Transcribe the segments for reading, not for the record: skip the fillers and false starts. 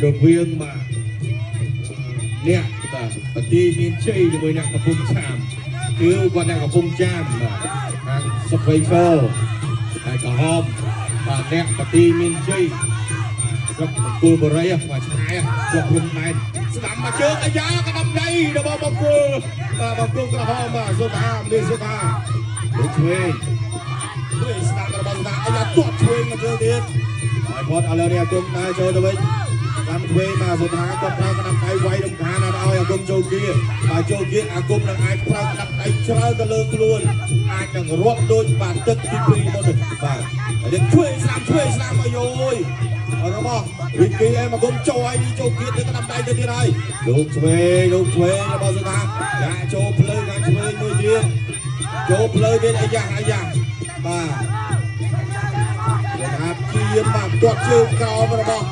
រវាងបាទអ្នកបាទបន្ទាយមានជ័យជាមួយអ្នកកំពង់ចាមគឺគាត់អ្នកកំពង់ចាមបាទខាងសុកវៃឈរហើយក្រហមបាទអ្នកបន្ទាយមានជ័យស្រុកមង្គលបុរីបាទឆ្ងាយជាប់ព្រំដែនស្ដាំមកជើងអាយ៉ាកណ្ដាំដៃរបស់បង្គោលបាទបង្គោលក្រហមបាទសុថាមានសុថាលោកឆ្វេង ជួយស្ដាំរបស់ស្ដាំអាយ៉ាទាត់ឆ្វេងមកជើងទៀតហើយគាត់ឥឡូវនេះអាគុំដើរចូលទៅវិញស្ដាំឆ្វេងបាទសុថាគាត់ប្រើក្តាប់ដៃវាយរំខានអត់ឲ្យអាគុំចូលគៀបាទចូលគៀអាគុំនឹងអាចប្រើក្តាប់ដៃច្រើនទៅលើខ្លួនអាចនឹងរាប់ដូចបាទទឹកទី2មុនបាទហើយឆ្វេងស្ដាំឆ្វេងស្ដាំអាយយរបស់វិគីអេមកគុំចូលឲ្យនេះចូលគៀទៅក្តាប់ដៃទៅទៀតហើយលោកឆ្វេងលោកឆ្វេងរបស់សុថាដាក់ចូលភ្លើងខាងឆ្វេងមួយទៀតចូលភ្លើងទៀតអាយ៉ាអាយ៉ាបាទ លោកអាព្យាមបាទទាត់ជើងក្រោមរបស់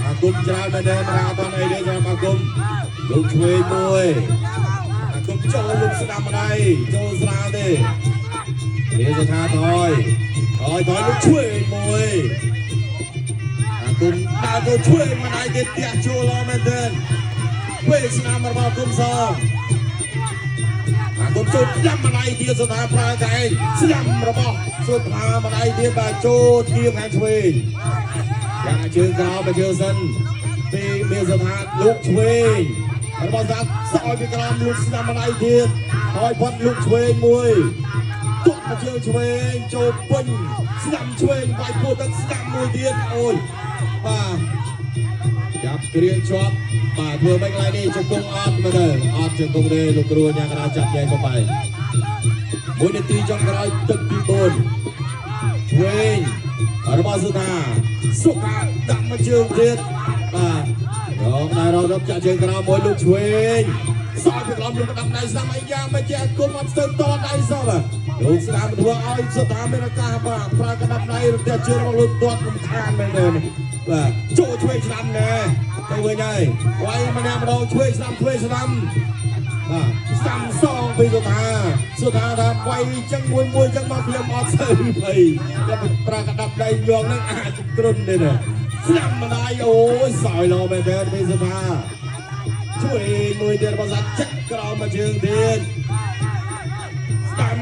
អាគុំច្រើនមែនទេមិនអត់អីទេសម្រាប់អាគុំលោកឆ្វេងមួយអាគុំចូលលោកស្ដាំម្ដាយចូលស្រាលទេនេះសថាថយថយថយលោកឆ្វេងមួយអាគុំដើរទៅឆ្វេងម្ដាយទៀតផ្ទះជួលល្អមែនទេពេលស្នាមរបស់អាគុំសង អាគុំចូលស្ដាំម្ដាយទៀតសថាប្រើកែងស្ដាំរបស់សុថាម្ដាយទៀតបាទចូលទៀមខាងឆ្វេងយ៉ាងជើងក្រោមមកជើងសិនពីមានសថាលោកឆ្វេងរបស់សាសោយពីក្រោមលោកស្ដាំម្ដាយទៀតហើយផុតលោកឆ្វេងមួយទាត់មកជើងឆ្វេងចូលពេញស្ដាំឆ្វេងវាយពោះទឹកស្ដាំមួយទៀតអូយបាទចាប់គ្រៀងជាប់បាទធ្វើមិនកន្លែងនេះជង្គង់អត់មើលទៅអត់ជង្គង់ទេលោកគ្រូញ៉ាំកណ្ដាលចាប់ញ៉ៃទៅបាយមួយនាទីចុងក្រោយទឹកទី4ឆ្វេងរបស់សុថាសុខាដាក់មកជើងទៀតបាទរកដែររកចាក់ជើងក្រោមមួយលោកឆ្វេងសោយពីក្រោមលោកដាំដៃស្ដាំអីយ៉ាងមិនជាគុំអត់ស្ទើរតដៃសោះបាទលោកស្ដាំធ្វើឲ្យសុថាមានឱកាសបាទប្រើកណ្ដាប់ដៃរំទះជើងរបស់លោកទាត់រំខានមែនទេបាទចូលឆ្វេងស្ដាំណែទៅវិញហើយវាយម្នាក់ម្ដងឆ្វេងស្ដាំឆ្វេងស្ដាំបាទស្ដាំសងពីសុថាសុថាថាវាយចឹងមួយមួយចឹងមកខ្ញុំអត់ស្ូវភ័យតែប្រើកណ្ដាប់ដៃយងនឹងអាចគ្រុនទេណាស្ដាំម្ដាយអូយសោយលោមែនទេពីសុថាជួយមួយទៀតរបស់សាចាក់ក្រោមមកជើងទៀតស្ដាំ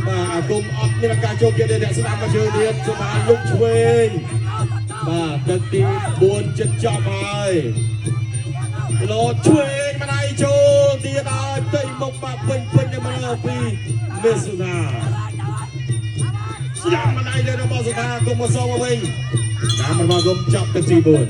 បាទអាគុំអត់មានឱកាសចូលទៀតទេអ្នកស្ដាំមកជើងទៀតសុថាលុកឆ្វេងបាទទឹកទី4ចិត្តចប់ហើយ លោឆ្វេងម្ដាយចូលទៀតហើយផ្ទៃមុខបាទពេញពេញទៅមកពីមេសុថាស្ដាំម្ដាយលើរបស់សុថាគុំមកសងមកវិញតាមរបស់គុំចាប់ទឹកទី4។